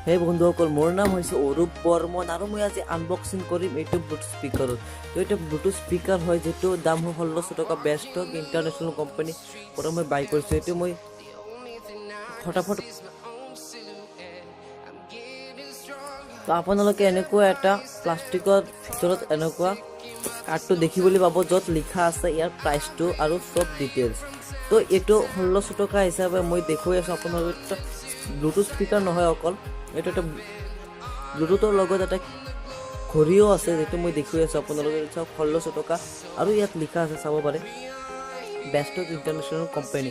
হে বন্ধুসকল, মোৰ নাম হৈছে অৰূপ বৰ্মন আৰু মই আজি আনবক্সিং কৰিম এইটো ব্লুটুথ স্পীকাৰত। তো এইটো ব্লুটুথ স্পীকাৰ হয়, যিটো দাম হয় 1600 টকা। বেষ্টক ইণ্টাৰনেশ্যনেল কোম্পানী পৰা মই বাই কৰিছোঁ এইটো। মই ফটাফট। তো আপোনালোকে এনেকুৱা এটা প্লাষ্টিকৰ ভিতৰত এনেকুৱা কাৰ্ডটো দেখিবলৈ পাব, য'ত লিখা আছে ইয়াৰ প্ৰাইচটো আৰু চব ডিটেইলছ। তো এইটো 1600 টকা হিচাপে মই দেখুৱাই আছোঁ আপোনালোকে। ব্লুটুথ স্পীকাৰ নহয় অকল, এইটো এটা ব্লুটুথৰ লগত এটা ঘড়ীও আছে, যিটো মই দেখুৱাই আছোঁ আপোনালোকে। চাওক, 1600 টকা আৰু ইয়াত লিখা আছে, চাব পাৰে, বেষ্টক ইণ্টাৰনেশ্যনেল কোম্পানী।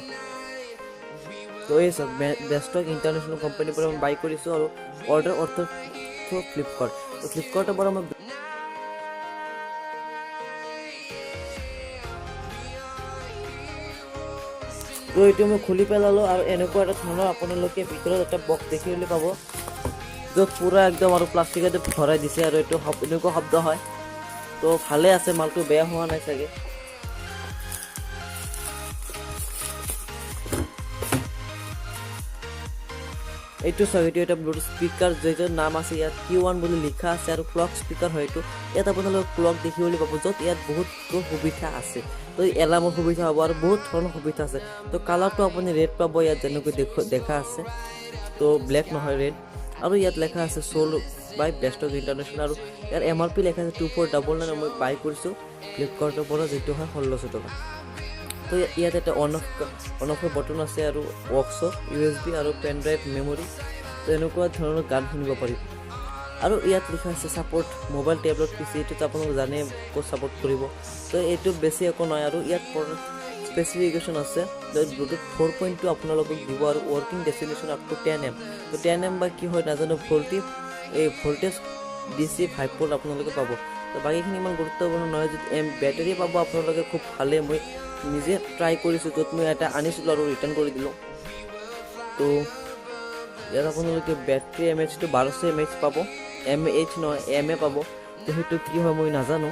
তো এই চাওক, বেষ্টক ইণ্টাৰনেশ্যনেল কোম্পানীৰ পৰা মই বাই কৰিছোঁ আৰু অৰ্ডাৰ অৰ্থ থ্ৰু ফ্লিপকাৰ্ট। তো ফ্লিপকাৰ্টৰ পৰা মই। তো এইটো মই খুলি পেলালোঁ আৰু এনেকুৱা এটা ধৰণৰ আপোনালোকে ভিতৰত এটা বক্স দেখিবলৈ পাব, য'ত পূৰা একদম আৰু প্লাষ্টিকতে ভৰাই দিছে আৰু এইটো এনেকুৱা শব্দ হয়। তো ভালে আছে মালটো, বেয়া হোৱা নাই চাগে। এইটো চাওক, এইটো এটা ব্লুটুথ স্পীকাৰ, যিটোৰ নাম আছে ইয়াত কিউ 1 বুলি লিখা আছে আৰু ক্লক স্পীকাৰ হয় এইটো। ইয়াত আপোনালোকে ক্লক দেখিবলৈ পাব, য'ত ইয়াত বহুতো সুবিধা আছে। তো এলাৰ্মৰ সুবিধা হ'ব আৰু বহুত ধৰণৰ সুবিধা আছে। তো কালাৰটো আপুনি ৰেড পাব ইয়াত, যেনেকৈ দেখা আছে। তো ব্লেক নহয়, ৰেড। আৰু ইয়াত লেখা আছে চ'ল্ড বাই বেষ্টক ইণ্টাৰনেশ্যনেল আৰু ইয়াৰ এমআৰপি লেখা আছে 2499। মই বাই কৰিছোঁ ফ্লিপকাৰ্টৰ পৰা, যিটো হয় 1600 টকা। তো ইয়াত এটা অন অফৰ বটন আছে আৰু ৱক্সৰ ইউএছবি আৰু পেন ড্ৰাইভ, মেমৰি। তো এনেকুৱা ধৰণৰ গান শুনিব পাৰিব। আৰু ইয়াত লিখা আছে ছাপৰ্ট মোবাইল, টেবলেট, পিচি। এইটোতো আপোনালোকে জানে ক'ত ছাপৰ্ট কৰিব। তো এইটো বেছি একো নহয়। আৰু ইয়াত স্পেচিফিকেশ্যন আছে, ব্লুটুথ 4.2 আপোনালোকক দিব আৰু working destination up to 10 M। তো 10 এম বা কি হয় নাজানো। এই ভল্টেজ ডিচি 5 ভল্ট আপোনালোকে পাব। তো বাকীখিনি ইমান গুৰুত্বপূৰ্ণ নহয়। যদি এম বেটাৰী পাব আপোনালোকে খুব ভালে, মই নিজে ট্ৰাই কৰিছোঁ, য'ত মই এটা আনিছিলোঁ আৰু ৰিটাৰ্ণ কৰি দিলোঁ। তো ইয়াত আপোনালোকে বেটাৰী এম এইচটো 1200 এম এইচ পাব। এম এইচ নহয়, এম এ পাব। তো সেইটো কি হয় মই নাজানো।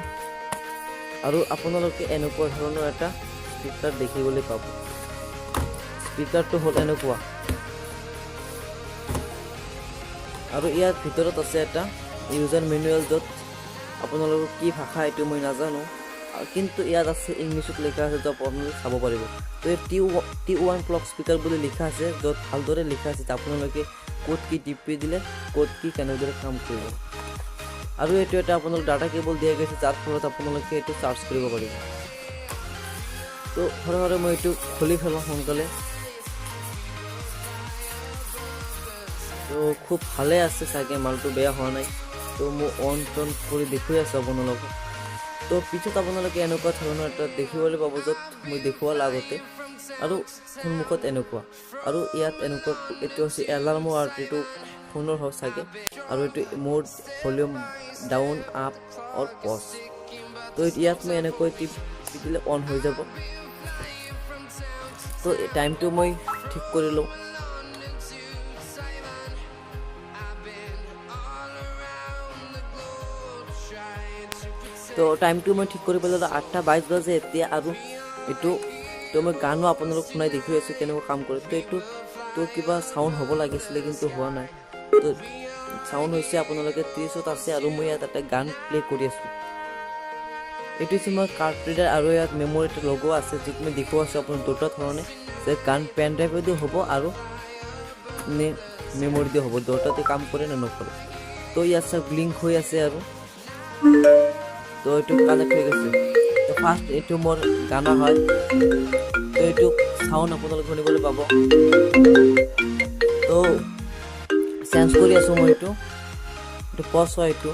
আৰু আপোনালোকে এনেকুৱা ধৰণৰ এটা স্পীকাৰ দেখিবলৈ পাব। স্পীকাৰটো হ'ল এনেকুৱা আৰু ইয়াৰ ভিতৰত আছে এটা ইউজাৰ মেনুৱেল, য'ত আপোনালোকৰ কি ভাষা এইটো মই নাজানো, কিন্তু ইয়াত আছে, ইংলিছত লিখা আছে, য'ত আপোনালোকে চাব পাৰিব। তো এই টি 1 ক্লক স্পীকাৰ বুলি লিখা আছে, য'ত ভালদৰে লিখা আছে যে আপোনালোকে ক'ত কি টিপি দিলে ক'ত কি কেনেদৰে কাম কৰিব। আৰু এইটো এটা আপোনালোক ডাটা কেবল দিয়া গৈছে, যাৰ ফলত আপোনালোকে এইটো চাৰ্জ কৰিব পাৰিব। তো সৰে সৰে মই এইটো খুলি পেলাওঁ সোনকালে। তো খুব ভালে আছে চাগে মালটো, বেয়া হোৱা নাই। তো মই অন টন কৰি দেখুৱাই আছোঁ আপোনালোকক। তো পিছত আপোনালোকে এনেকুৱা ধৰণৰ এটা দেখিবলৈ পাব, য'ত মই দেখুওৱাৰ আগতে আৰু সন্মুখত এনেকুৱা। আৰু ইয়াত এনেকুৱা এইটো হৈছে এলাৰ্মৰ আৰু এইটো ফোনৰ হয় চাগে। আৰু এইটো মোৰ ভলিউম ডাউন, আপ অৰ পজ। তো ইয়াত মই এনেকৈ টিপি দিলে অন হৈ যাব। তো টাইমটো মই ঠিক কৰি লওঁ। তো টাইমটো মই ঠিক কৰি পেলালোঁ, 8টা 22 বাজে এতিয়া। আৰু এইটো তো মই গানো আপোনালোক শুনাই দেখুৱাই আছোঁ কেনেকুৱা কাম কৰে। তো এইটো তো কিবা চাউণ্ড হ'ব লাগিছিলে, কিন্তু হোৱা নাই। তো চাউণ্ড হৈছে, আপোনালোকে 30ত আছে আৰু মই ইয়াত এটা গান প্লে কৰি আছোঁ। এইটো হৈছে মই কাৰ্ড ৰিডাৰ আৰু ইয়াত মেমৰিটো লগোৱা আছে, যিটো মই দেখুৱাই আছোঁ আপোনাক দুটা ধৰণে যে গান পেন ড্ৰাইভেদিও হ'ব আৰু নে মেমৰি দি হ'ব, দুটাতে কাম কৰে নে নকৰে। তো ইয়াত চাওক, লিংক হৈ আছে আৰু তো এইটো কানেক্ট হৈ গৈছে। তো ফাৰ্ষ্ট এইটো মোৰ গানা হয়। তো এইটো চাউণ্ড আপোনালোকে শুনিবলৈ পাব। তো চেঞ্জ কৰি আছোঁ মই। এইটো এইটো পজ হয়। এইটো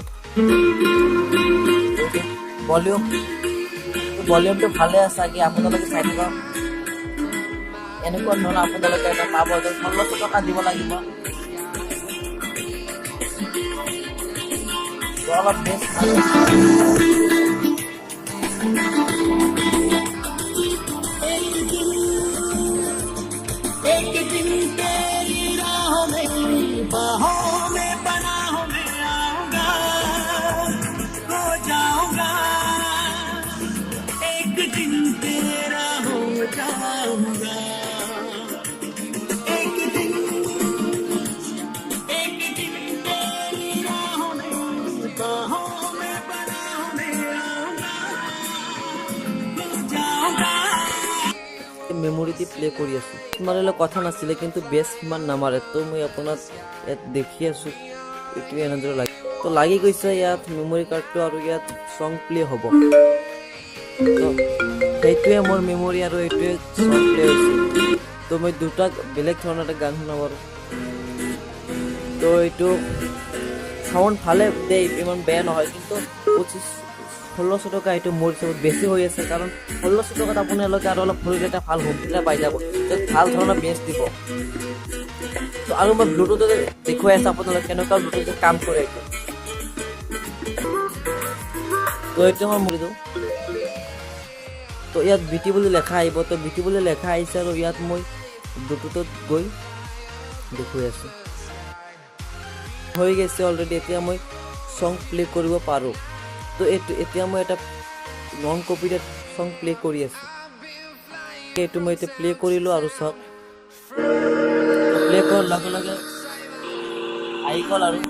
ভলিউমটো ভালে আছে চাগে, আপোনালোকে চাই থাকক। এনেকুৱা ধৰণৰ আপোনালোকে এটা পাব, 1600 টকা দিব লাগিব। তো অলপ বেছ ভাল হৈছে। एक दिन, एक दिन तेरी राहों में, बाहों में, पनाहों में आऊंगा, खो जाऊंगा, एक दिन तेरा हो जाऊंगा। एक दिन, एक दिन। মেমৰি দি প্লে কৰি আছোঁ। মাৰিলে কথা নাছিলে, কিন্তু বেছ সিমান নামাৰে। তো মই আপোনাক ইয়াত দেখি আছোঁ, এইটো এনেদৰে লাগি তো লাগি গৈছে ইয়াত মেমৰি কাৰ্ডটো আৰু ইয়াত চং প্লে হ'ব। তো সেইটোৱে মোৰ মেমৰি আৰু এইটোৱে চং প্লে হৈছে। তো মই দুটা বেলেগ ধৰণৰ এটা গান শুনাব পাৰোঁ। তো এইটো চাউণ্ড ভালে দেই, ইমান বেয়া নহয়, কিন্তু 1600 টকা এইটো মোৰ হিচাপত বেছি হৈ আছে। কাৰণ 1600 টকাত আপোনালোকে আৰু অলপ সৰু এটা ভাল হোম থিয়েটাৰ পাই যাব, য'ত ভাল ধৰণৰ বেছ দিব। তো আৰু মই ব্লুটুথতে দেখুৱাই আছোঁ আপোনালোকে কেনেকুৱা ব্লুটুথে কাম কৰে এইটো। তো এইটো মই মুৰি দিওঁ। তো ইয়াত বিটি বুলি লেখা আহিব। তো বিটি বুলি লেখা আহিছে আৰু ইয়াত মই ব্লুটুথত গৈ দেখুৱাই আছোঁ। হৈ গৈছে অলৰেডি। এতিয়া মই চং প্লে কৰিব পাৰোঁ। তো এইটো এতিয়া মই এটা নন কপিৰাইট চং প্লে কৰি আছোঁ। এইটো মই এতিয়া প্লে কৰিলোঁ আৰু চাওক, প্লে কৰাৰ লগে লগে আহি গ'ল। আৰু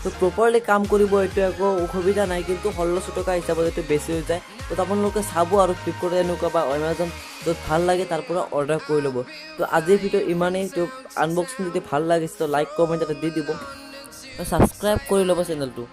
তো প্ৰপাৰলি কাম কৰিব, এইটো একো অসুবিধা নাই, কিন্তু 1600 টকা হিচাপত এইটো বেছি হৈ যায়। তো আপোনালোকে চাব আৰু ফ্লিপকাৰ্ট এনেকুৱা বা এমাজন য'ত ভাল লাগে তাৰ পৰা অৰ্ডাৰ কৰি ল'ব। তো আজিৰ ভিডিঅ' ইমানেই। তো আনবক্সিং যদি ভাল লাগিছে, তো লাইক, কমেণ্ট এটা দি দিব, ছাবস্ক্ৰাইব কৰি ল'ব চেনেলটো।